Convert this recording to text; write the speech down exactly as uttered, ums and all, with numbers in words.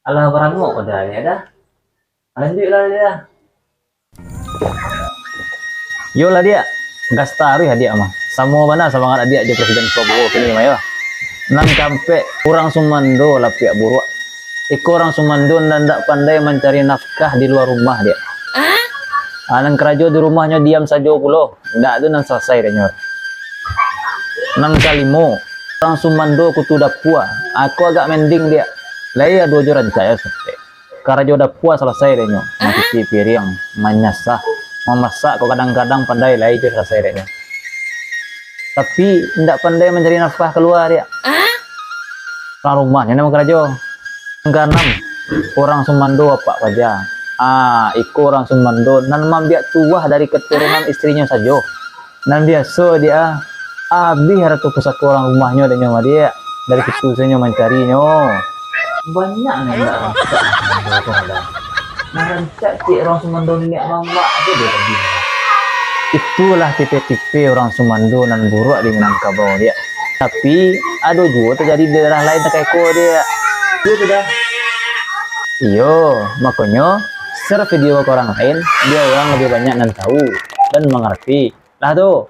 Alah barangok ko dah, Diak, dah. Lanjuiklah, Diak. Yolah, Diak. Gas taruih Adiak mah. Samo bana samangat Adiak jo Presiden Prabowo kini mah, yo. Nan kaampek, urang sumando lapiak buruak. Iko urang sumando nan ndak pandai mancari nafkah di lua rumah, Diak. Ah, nan karajo di rumahnyo diam sajo pulo. Ndak ado nan salasai dek nyo. Nan kalimo, urang sumando kutu dapua. Ako agak mending, Diak. Lai ado jo rancak yo sampek. Karajo dapua salasai dek nyo. Mancuci piriang, manyasah, mamasak ko kadang-kadang pandai lai jo salasai dek nyo. Tapi, indak pandai mancari nafkah kalua, Diak. Urang rumahnyo nan bakarajo. Nan kaanam, urang sumando apak paja. Ah, iko urang sumando nan maambiak tuah dari katurunan istrinyo sajo. Nan biaso, Diak, ah, abih arato pusako urang rumahnyo dek nyo mah, Diak. Dari kitu sajo nyo mancarinyo. Banyak nan indak rancak sumando ko, Madam. Nan rancak cek urang sumando niniak mamak tu dia tadi. Itulah tipe-tipe urang sumando nan buruak di Minangkabau, Diak. Tapi, ado juo tajadi di daerah lain takah iko, Diak. Iyo tu dah. Iyo, makonyo, share video ka urang lain, bia urang labiah banyak nan tahu dan mangarati. Lah tu.